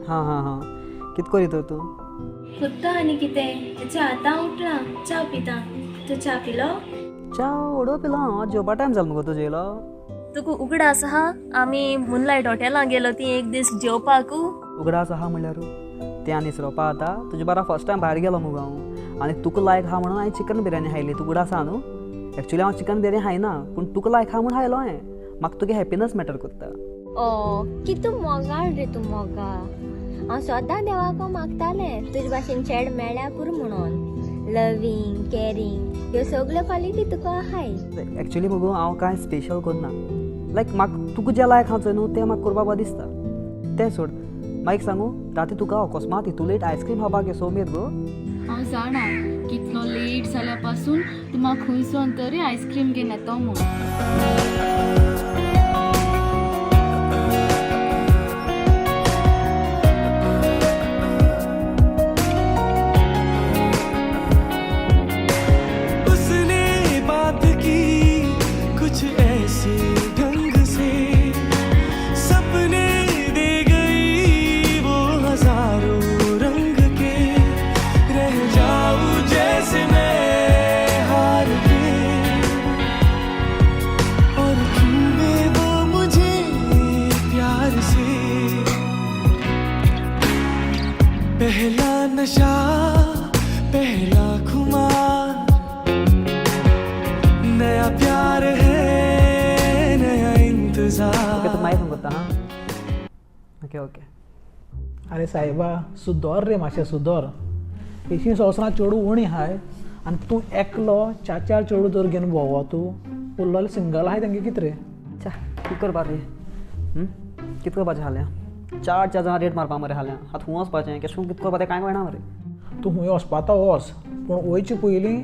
हां हां हां, कित करी तर तूं? कोत्ता आनी कितें, हेच्या आतां उठलां, च्या पिता. तूं च्या पिलो? च्या ओडो पिलो हांव. जेवपा टायम जालो मुगो, तूं जेयलो? तुका उगडास आहा आमी मुनलायट हॉटेलां गेलो ती एक दीस जेवपाकू? उगडास आहा म्हणल्यार तें आनी इसरोपा आतां तुजे बारा फर्स्ट टायम भायर गेलो मुगो हांव आनी तुका लायक आहा म्हणून हांवें चिकन बिरयानी खायली. तुका उगडास आहा न्हू? एक्चुली हांव चिकन बिरयानी खायना, पूण तुका लायक आहा म्हूण खायलो हांवें. म्हाका तुगे हॅपिनस मॅटर करता. ओ कितू मोगाळ रे तूं, मोगाळ. हांव सदां देवाको मागतालें तुजे भाशेन चेड मेळ्ळ्या पुरो म्हणून. लवींग, कॅरींग ह्यो सगल्यो क्वॉलिटी तुका आहाय. एक्चुली मुगो हांव कांय स्पेशल करना, लायक म्हाका तुका जें लायक आहा चोय न्हू तें म्हाका करपा बरें दिसता. तें सोड, मागीर सांगू, राती तुका अकस्मात इतू लेट आयस्क्रीम खावपाक येसो उमेद गो. हांव जाणा, कितलो लेट जाल्या पासून तूं म्हाका खंयसून तरी आयस्क्रीम घेवन येतो म्हूण. उसने बात की कुछ ऐसे ढंग से, सपने दे गई वो हजारों रंग के, रह जाऊं जैसे मैं हार के, और चूमे वो मुझे प्यार से। पहला नशा, पहला खुमार, नया प्यार है, नया इंतजार। ओके, तूं मागीर फोन करता. हां, ओके ओके. अरे सायबा, सुदोर रे, मातशें सुदोर. हेशी संवसारांत चेडूं उणी आहाय आनी तूं एकलो चार चार चेडूं जर घेवन भोंवो तूं, उरलेले सिंगल आहाय तेंगे कितें रे? च्या, कित करपा रे? कित करपाचें हाल्यां? चार चार जाणां रेट मारपा मरे हाल्यां. आतां खूंय वचपाचें, केशें करून कित करपा तें कांय कळना मरे. तूं खूंय वचपा तो वच, पूण वयचे पयलीं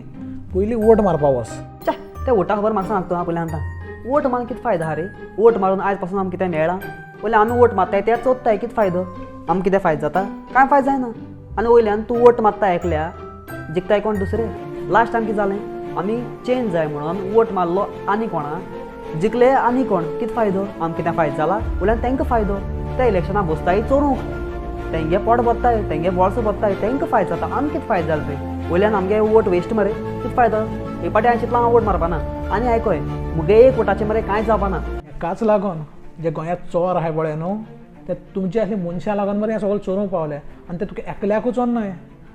पयलीं वोट मारपा वच. च्या, ते वोटा खबर म्हाका सांगता. तूं पयलीं सांगता, वोट मारून कितें फायदो आहा रे? वोट मारून आयज पासून आमकां कितें मेळ्ळां? पयलीं आमी वोट मारताय ते चोदताय, कितें फायदो? आमकां कितें फायदो जाता? कांय फायदो जायना. आनी वयल्यान तूं वोट मारता एकल्या, जिखताय कोण दुसरे. लास्ट टायम कितें जालें, आमी चेंज जाय म्हणून वोट मारलो आनी कोणा जिखले आनी कोण. कितें फायदो? आमकां कितें फायदो जाला? वयल्यान तांकां फायदो. ते इलेक्शनाक बसताय चोरूंक, तेंगे पोट भरताय, तेंगे बोल्स भरताय, तांकां फायदो जाता. आमकां कितें फायदो जालो रे? वयल्यान आमगे वोट वेस्ट मरे. कितें फायदो? हे पाटी हांवें चिंतलां, हांव वोट मारपाना. आनी आयकोय, मुगे एक वोटाचें मरे कांयच जावपाना. हेकाच लागून जे गोंयांत चोर आहाय पळय न्हू, ते तुमचे असले मनशां लागून मरे हें सगळें चोरूंक पावले. आनी ते तुका एकल्याकूच न्हय,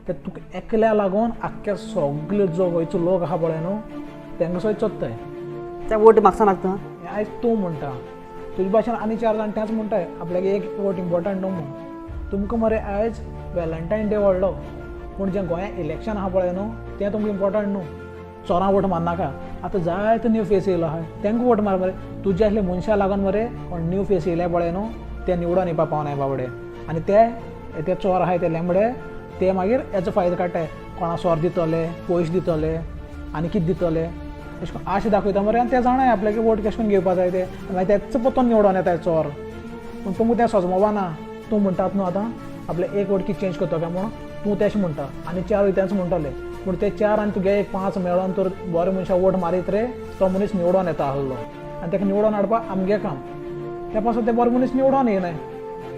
ते तुका एकल्या लागून आख्खे सगळे जो गोंयचो लोक आहा पळय न्हू, तेंकां सगळें चोत्ताय. ते वोट म्हाका सांगता. हें आयज तूं म्हणटा, तुजे भाशेन आनी चार जाण तेंच म्हणटाय, आपल्याक एक वोट इम्पोर्टंट न्हू म्हूण. तुमकां मरे आयज वेलंटायन डे व्हडलो, पूण जें गोंयांत इलेक्शन आहा पळय न्हू, तें तुमकां इम्पोर्टंट न्हू. चोरां वोट मारनाका. आतां जायतो न्यू फेस येयलो आहा, तेंकां वोट मार मरे. तुज्या असले मनशां लागून मरे कोण न्यू फेस येयले पळय न्हू, ते निवडोन येवपा पावनाय बाबडे. आनी ते ते चोर आहाय, ते लेंबडे, ते मागीर हेचो फायदो काडटाय. कोणा सोर दितले, पयशे दितले आनी कितें दितले, अशें करून आशा दाखयता मरे. आनी ते जाणाय आपल्याक वोट कशें करून घेवपा जाय ते, मागीर तेच परतून निवडोन येताय चोर. पूण तुमकां तें सजमोवपा ना. तूं म्हणटात न्हू आतां आपले एक वोट कितें चेंज करता काय म्हूण, तूं तेश म्हणटा आनी चारूय तेंच म्हणटले. पूण ते चार आनी तुगे एक पांच मेळोन तर बरे मनशाक वोट मारीत रे, तो मनीस निवडोन येता आहलो. आनी ताका निवडोन हाडपाक आमगे काम. त्या पासून ते बरे मनीस निवडोन येयनाय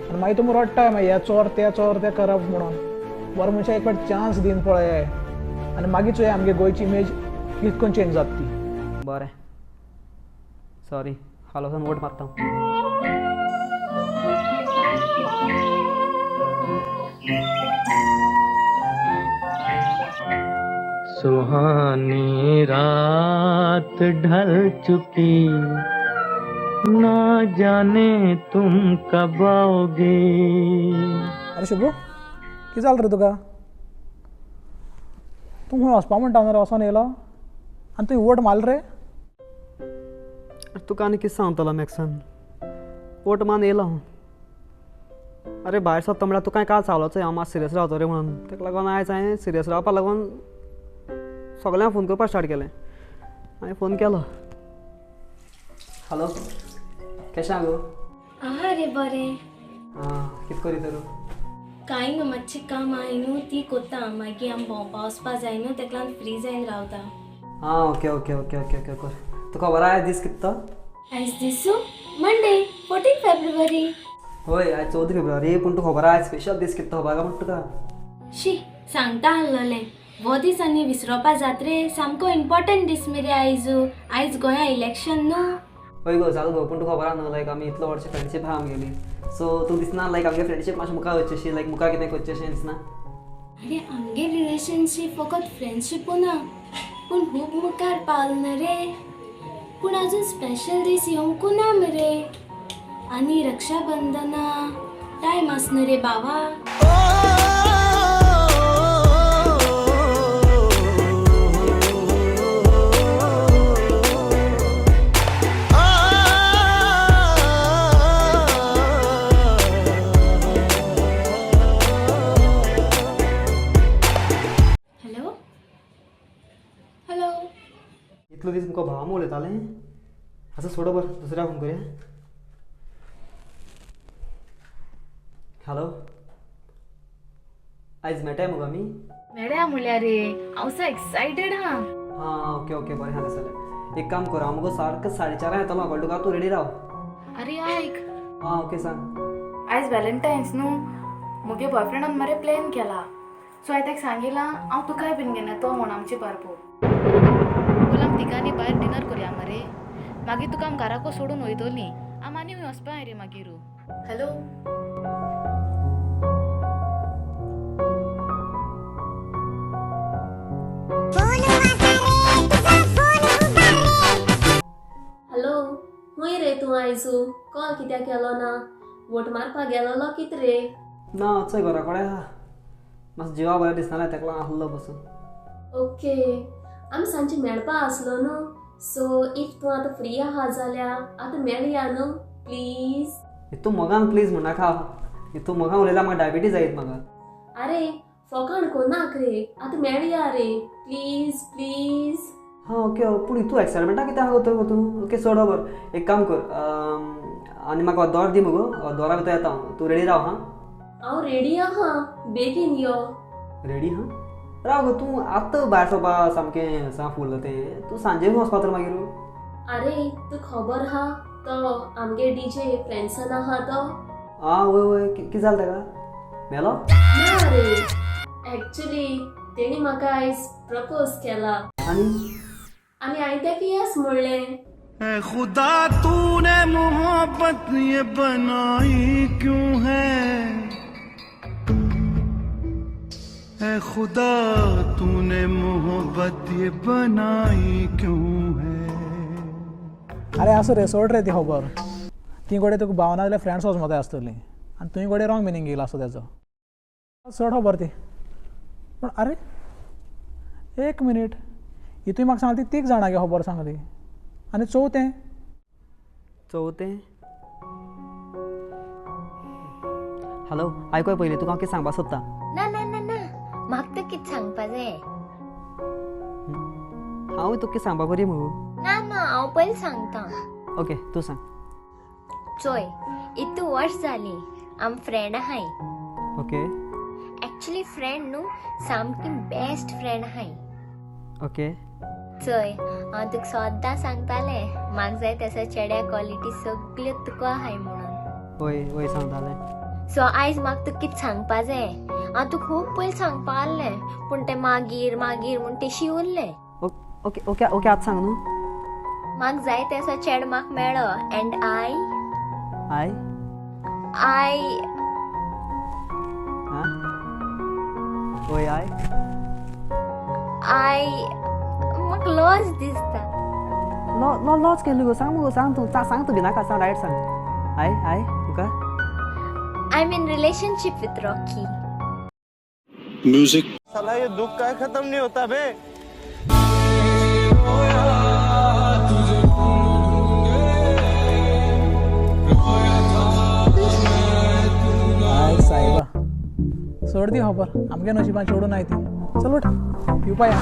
आनी मागीर तुमी रडटाय मागीर हे चोर, ते चोर, ते करप्ट म्हणून. बरे मनशाक एक फावट चान्स दिवन पळय आनी मागीर चोया आमगे गोंयची इमेज कितें करून चेंज जाता ती. बरें, सॉरी. हाल वचोन वोट मारता. सुहानी रात ढल चुकी, ना जाने तुम कब आओगे। अरे शुभ्रू, कितें जालें रे तुका? तूं खंय वचपा म्हणटा न्हू रे, वचोन येयलो आनी तुवें वोट मारलो रे? तुका आनी कितें सांगतलो मॅक्सन, वोट मारून येयलो हांव. अरे भायर सरता म्हळ्यार तुका काल सांगलो हांव मातसो सिरियस रावतो रे म्हणून. ताका लागून आयज हांवें सिरियस रावपा लागून सगल्यांक फोन करपाक स्टार्ट केलें. हांवें फोन केलो. हॅलो, केशें आहा गो? आहा रे बरें. आं, कितें करी तर? कांय ना, मातशें काम आहाय न्हू ती कोत्ता, मागीर आमी भोंवपा वचपा जाय न्हू, तेका लागून फ्री जायन रावता. आं, okay okay okay okay okay कर. तुका खबर आहा आयज दीस कितें तो? आयज दिसू मंडे, 14 फेब्रुवारी. हय, आयज 14 फेब्रुवारी, पूण तुका खबर आयज स्पेशल दीस कितें खबर म्हणटा तुका? शी, सांगता आहलोलें हो दीस आनी विसरोपा जात रे. सामको इम्पॉर्टंट दीस मरे आयजू. आयज गोंया इलेक्शन न्हू. हय गो, जाल गो, पूण तुका खबर आहा न्हू, लायक आमी इतलो वर्स फ्रेंडशीप आहा आमगेली, सो तूं दिसना लायक आमगे फ्रेंडशीप मातशें मुखार वचचें अशी, लायक मुखार कितें करचें अशें दिसना? अरे, आमगे रिलेशनशीप फकत फ्रेंडशिपू ना, पूण खूब मुखार पावल ना रे. पूण अजून स्पेशल दीस येवंकू ना मरे. आनी रक्षाबंधना टायम आस न्हू रे बाबा. Hello hello. इतलो दीस मुखार भावा उलयतालें. आसा, सोड बरं, दुसऱ्या फोन करूया. हॅलो, आयज मेळटाय मुगो आमी? मेळया म्हणल्यार रे, हांव सो एक्सायटेड हा. हां, ओके ओके, बरें आहा जाल्यार. एक काम कर, हांव मुगो सारकें 4:30 येतलो, कळ्ळें तुका? तूं रेडी राव. अरे आयक. आं, ओके, सांग. आयज व्हॅलेंटायन्स न्हू, मुगे बॉयफ्रेंडान मरे प्लॅन केला. सो हांवें ताका सांगिलां हांव तुकाय बीन घेवन येतो म्हूण आमचे बारबो. बोल, आमी तिगांनी भायर डिनर करया मरे, मागीर तुका आमी घराको सोडून वयतलीं. आमी आनी वचपा रे मागीर. हॅलो. हॅलो, खूंय रे तूं आयजू? कॉल कित्याक केलो ना? वोट मारपाक गेलोलो कित रे? ना, चोय, घरा कडेन आहा. मातसो जिवा बरें दिसनालें, तेका लागून आहलो बसून. ओके, आमी सांजचे मेळपा आसलो न्हू, सो if तूं आतां फ्री आहा जाल्यार आतां मेळया न्हू, प्लीज. तूं मोगान प्लीज म्हणनाका. तूं मोगान उलयल्यार म्हाका डायबिटीज जायत म्हाका. अरे, फोकाण कोनाक रे, आतां मेळया रे, प्लीज प्लीज. हां, ओके, पूण तूं एक्सायटमेंटा कित्याक आहा गो तूं? ओके, सोड खबर. एक काम कर, आनी म्हाका दोर दी मुगो, दोरा भितर येता हांव. तूं रेडी राव हां. हांव रेडी आहा, बेगीन यो. रेडी हां. राव गो, तूं आतां भायर सरपा सामकें सा फुल्ल तें, तूं सांजे वचपा तर मागीर? अरे, तूं खबर आहा तो आमगे डीजे फ्रेंड्सान आहा तो? आं, वय वय, कितें जालें ताका? मेलो? ना रे, एक्चुली तेणी म्हाका आयज प्रपोज केला. आनी? आनी हांवें ताका येस म्हणलें. ऐ खुदा, तूने मोहब्बत ये बनाई क्यों है? ऐ खुदा, तूने मोहब्बत ये बनाई क्यों है? अरे आसूं रे, सोड रे ती खबर. ती घडये तुका भाव ना जाल्यार फ्रेंड्स वचमताय आसतली आनी तुवें घडये रॉंग मिनींग घेयला आसतो तेजो. सोड खबर ती. पूण आरे, एक मिनीट, ही तुवें म्हाका सांगली ती तीग जाणां गे खबर सांगली, आनी चवथें? चवथें? हॅलो, आयकोय पयलीं, तुका हांव कितें सांगपाक सोदता. ना ना ना ना, म्हाका तूं कितें सांगपा जाय. हांव तुका कितें सांगपा बरी मुगो. ना ना, हांव पयलीं सांगता. ओके, तूं सांग. चोय, इतू वर्स जालीं आम फ्रेंड आहाय. ओके. एक्चुली फ्रेंड न्हू, सामकी बेस्ट फ्रेंड आहाय. ओके. चोय, हांव तुका सद्दां सांगतालें, म्हाका जाय तसो चेड्या क्वॉलिटी सगल्यो तुका आहाय म्हणून. वय वय, सांगतालें. सो आयज म्हाका तुका कितें सांगपा जाय. हांव तुका खूब पयलीं सांगपा आहलें, पूण तें मागीर मागीर म्हूण तेशी उरलें. ओके ओके ओके, आतां सांग न्हू. म्हाका जाय तसो चेडो म्हाका मेळ्ळो and I I I आं, वय, I I म्हाका लॉज दिसता. लॉ लॉ लॉज केल्लो गो? सांग मुगो, सांग तूं, सांग तूं, भिनाका, सांग, डायरेक्ट सांग. I I तुका I am in relationship with Rocky. साला ये दुख का खत्म नहीं होता बे. I सायबा, सोड दी खबर. आमगे नशिबान चेडूं नाय ती. चल उठ, पिवपा या.